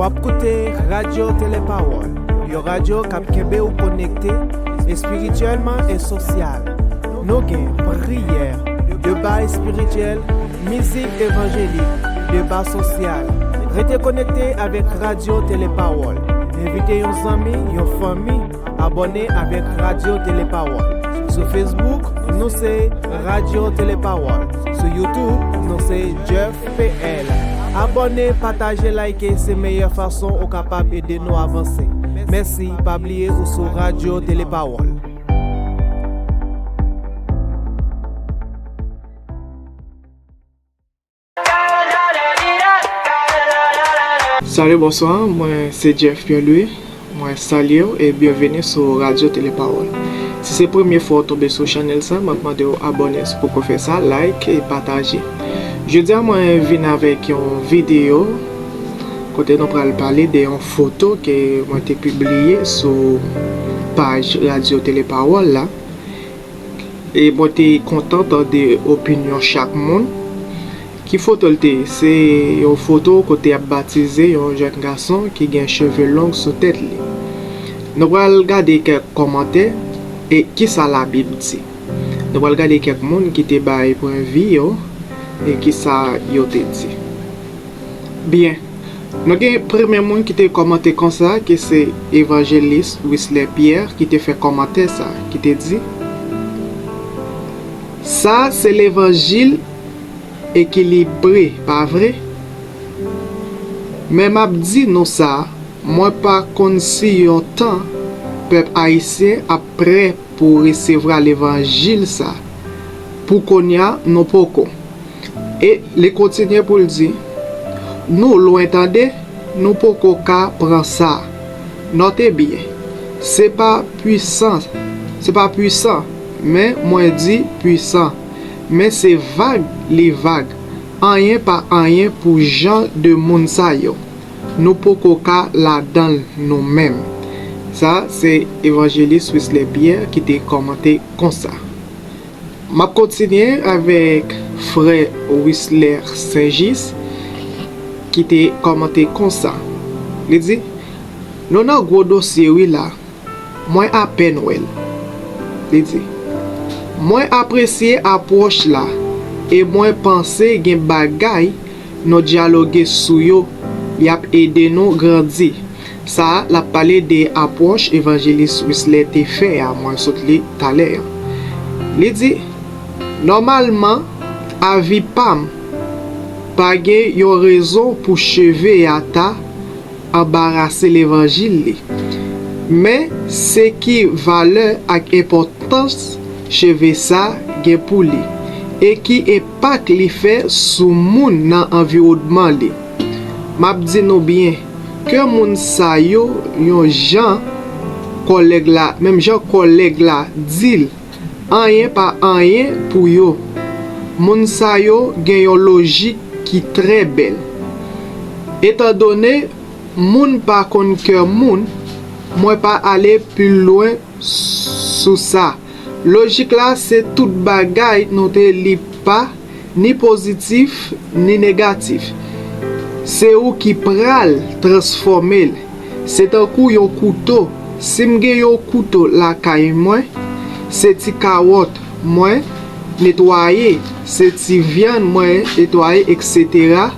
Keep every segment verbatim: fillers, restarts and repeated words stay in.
W ap koute Radyo Tele Pawòl, yon radyo k ap kenbe w konekte espirityèlman e sosyal. Nou gen priyè, deba espirityèl, mizik evanjelik, deba sosyal. Rete konekte avèk Radyo Tele Pawòl. Envite yon zanmi, yon fanmi, abòne avèk Radyo Tele Pawòl. Sou Facebook, nou se Radyo Tele Pawòl. Sou YouTube, nou se Jeff P L. Abòne, pataje, like, se meyè fason ou kapab ede nou avanse. Mèsi, pa bliye ou sou Radyo Tele Pawòl. Salut, bonsoir, mwen se Jeff Pierre-Louis. Mwen salye w e byenveni sou Radyo Tele Pawòl. Si se premye fwa w tonbe sou chanèl sa, m ap mande w abòne si w poko fè sa, like e pataje. Jodi a, mwen vin avèk yon videyo kote nou pral pale de yon foto ke mwen te pibliye sou paj Radyo Tele Pawòl la. E mwen te kontan tande opinyon chak moun. Ki foto l te ye? Se yon foto kote y ap batize yon jèn gason ki gen cheve long sou tèt li. Nou pral gade kèk kòmantè e kisa Labib di. Nou pral gade kèk moun ki te bay pwennvi yo e kisa yo te di. Byen, nou gen premye moun ki te kòmante konsa, ki se evanjelis Wislè Pyè, ki te fè kòmantè sa, ki te di, sa se levanjil ekilibre, pa vre? Men m ap di nou sa, mwen pa konn si yon tan pèp ayisyen ap prè pou resevwa levanjil sa. Pou kounye a, nou poko. E li kontinye pou l di, nou lwen tande, nou poko ka pran sa. Note byen, se pa pwisan, se pa pwisan, men mwen di pwisan, men se vag li vag, anyen pa anyen pou jan de moun sa yo. Nou poko ka ladan l nou menm. Sa se evanjelis Wislè Pyè ki te kòmante konsa. M ap kontinye avèk frè Wislè Senjis ki te kòmante konsa. Li di, nou nan gwo dosye wi la, mwen apèn wè l. Li di, mwen apresye apwòch la e mwen panse gen bagay nou dyaloge sou yo, y ap ede nou grandi. Sa a, l ap pale de apwòch evanjelis Wislè te fè a, mwen sot li talè a. Li di, nòmalman, avi pa m, pa gen yon rezon pou cheve a ta anbarase levanjil li. Men, se ki valè ak enpòtans cheve sa gen pou li, e ki enpak li fè sou moun nan anviwònman li. M ap di nou byen, ke moun sa yo yon jan kòlèg la, menm jan kòlèg la di l, anyen pa anyen pou yo. Moun sa yo gen yon lojik ki trè bèl. Etandone moun pa konn kè moun, mwen pa ale pi lwen sou sa. Lojik la se tout bagay nou te li pa ni pozitif, ni negatif. Se ou ki pral transfòme l. Se tankou yon kouto. Si m gen yon kouto lakay mwen, se ti kawòt mwen netwaye, se ti vyann mwen netwaye, etsetera.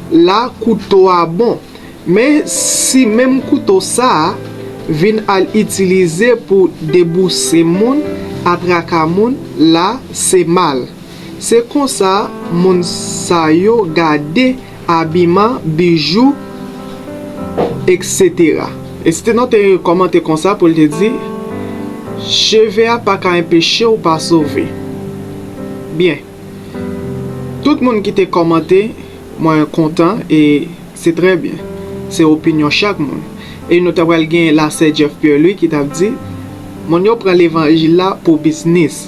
La, kouto a bon. Men si menm kouto sa a vin al itilize pou debouse moun, atraka moun, la, se mal. Se konsa moun sa yo gade abiman, bijou, etsetera. Etsetera te kòmante konsa pou l te di, cheve a pa ka enpeche w pa sove. Byen. Tout moun ki te kòmante, mwen kontan e se trè byen. Se opinyon chak moun. E nou ta pral gen la sè Jeff Pierre Louis ki t ap di, moun yo pran levanjil la pou biznis.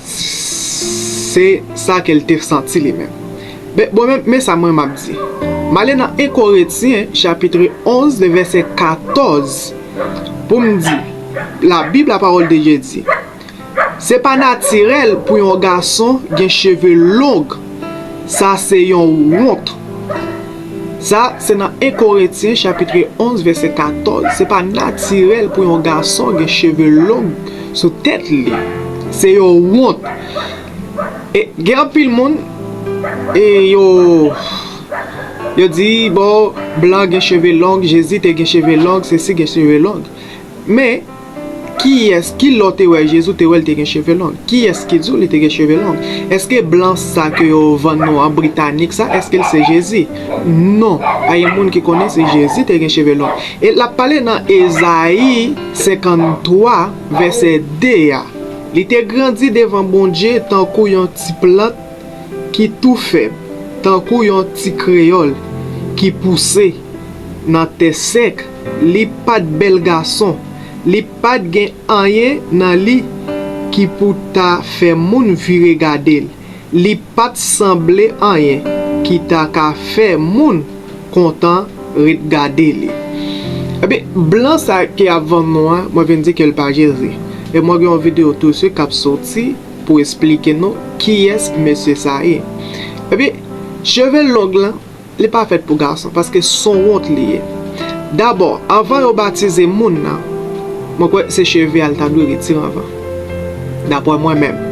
Se sa ke l te santi li menm. Men, bon, men, men sa mwen m ap di. M ale nan en Korentyen, chapit onz, le vèsè katòz, pou m di, Labib, la parole de Dieu di, se pa natirèl pou yon gason gen cheve long. Sa se yon wont. Sa, se nan en Korentyen, chapit onz, vèsè katòz. Se pa natirèl pou yon gason gen cheve long sou tèt li. Se yon wont. E gen anpil moun, e yo, yo di, bon, blan gen cheve long, Jezi te gen cheve long, sesi gen cheve long. Men, kiyès, ki lè w te wè Jezi, w te wè l te gen cheve long? Kiyès ki di w li te gen cheve long? Èske blan sa ke yo vann nou an britanik sa, èske l se Jezi? Non. Pa gen moun ki konnen si Jezi te gen cheve long. E l ap pale nan Ezayi senkanntwa, vèsè de a. Li te grandi devan Bondye tankou yon ti plant ki tou fèb, tankou yon ti kreyòl ki pouse nan tè sèk. Li pa t bèl gason, li pa t gen anyen nan li ki pou ta fè moun vire gade l. Li pa t sanble anyen ki ta ka fè moun kontan ret gade li. Ebyen, blan sa ki ap vann nou an, mwen vin di ke l pa Jezi. E mwen gen yon videyo touswit k ap soti pou esplike nou kiyès mesye sa ye. Ebyen, cheve long lan, li pa fèt pou gason, paske s on wont li ye. Dabò, anvan yo batize moun nan, mwen kwè se cheve a l ta dwe retire anvan. Dapre mwen menm.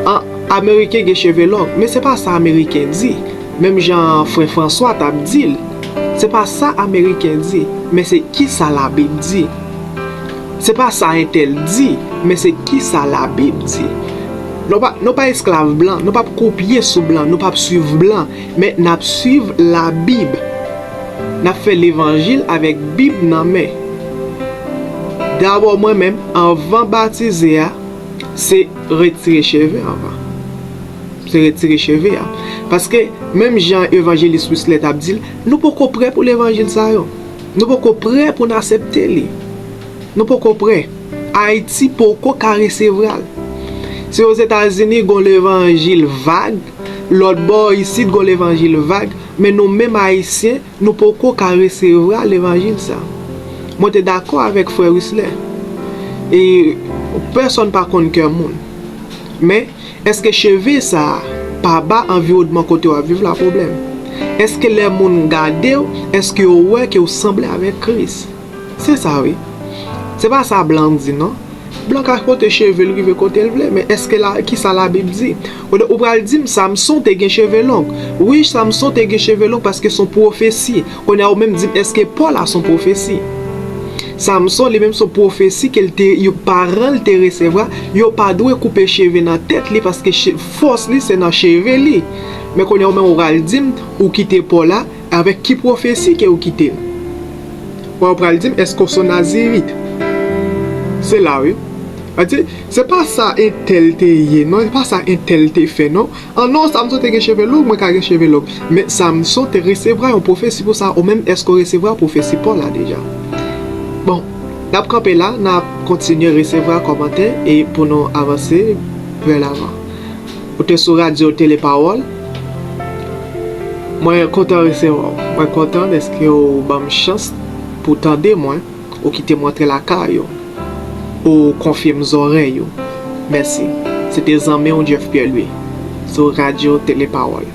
An, Ameriken gen cheve long, men se pa sa Ameriken di. Menm jan frè Franswa t ap di l, se pa sa Ameriken di, men se kisa Labib di. Se pa sa entèl di, men se kisa Labib di. Nou pa, nou pa esklav blan, nou p ap kopye sou blan, nou p ap swiv blan, men n ap swiv Labib. N ap fè levanjil avèk Bib nan men. Dabò mwen menm, anvan batize a, se retire cheve anvan. Se retire cheve a. Paske, menm jan evanjelis Wisler t ap di l, nou poko prè pou levanjil sa yo. Nou poko prè pou n aksepte li. Nou poko prè. Ayiti poko ka resevwa l. Se Ozetazini gon levanjil vag, lòt bò isit gon levanjil vag, men nou menm Ayisyen, nou poko ka resevwa levanjil sa. Mwen te dakò avèk frè Wisler. E pèsonn pa konn kè moun. Men, èske cheve sa a pa ba anviwònman kote w ap viv la pwoblèm? Èske lè moun gade w, èske yo wè ke w sanble avèk Kris? Se sa wi. Se pa sa blan di non. Blan ka pote cheve l rive kote l vle, men èske la, kisa Labib di? Ou, ou pral di m Samson te gen cheve long. Wi, Samson te gen cheve long paske s on pwofesi. Kounye a ou menm di m èske Pòl la s on pwofesi? Samson li menm s on pwofesi ke l te, yo, paran l te resevwa. Yo pa dwe koupe cheve nan tèt li paske che-, fòs li se nan cheve li. Men kounye a ou menm ou pral di m ou kite Pòl la, avèk ki pwofesi ke ou kite l? Wè, ou pral di m èske w s on nazirit? Se la wi. Sa di, se pa sa entèl te ye non, se pa sa entèl te fè non. An non, Samson te gen cheve long, mwen ka gen cheve long. Men Samson te resevwa yon pwofesi pou sa, ou menm èske w resevwa pwofesi Pòl la deja? Bon, n ap kanpe la, n ap kontinye resevwa kòmantè e pou nou avanse vè lavan. Ou te sou radyo Tele Pawòl. Mwen kontan resevwa w. Mwen kontan dèske w ban m chans pou tande mwen. Ou kite m rantre lakay ou. Ou konfye m zòrèy ou. Mèsi. Se te zanmi w Jeff Pierre Louis sou radyo Tele Pawòl.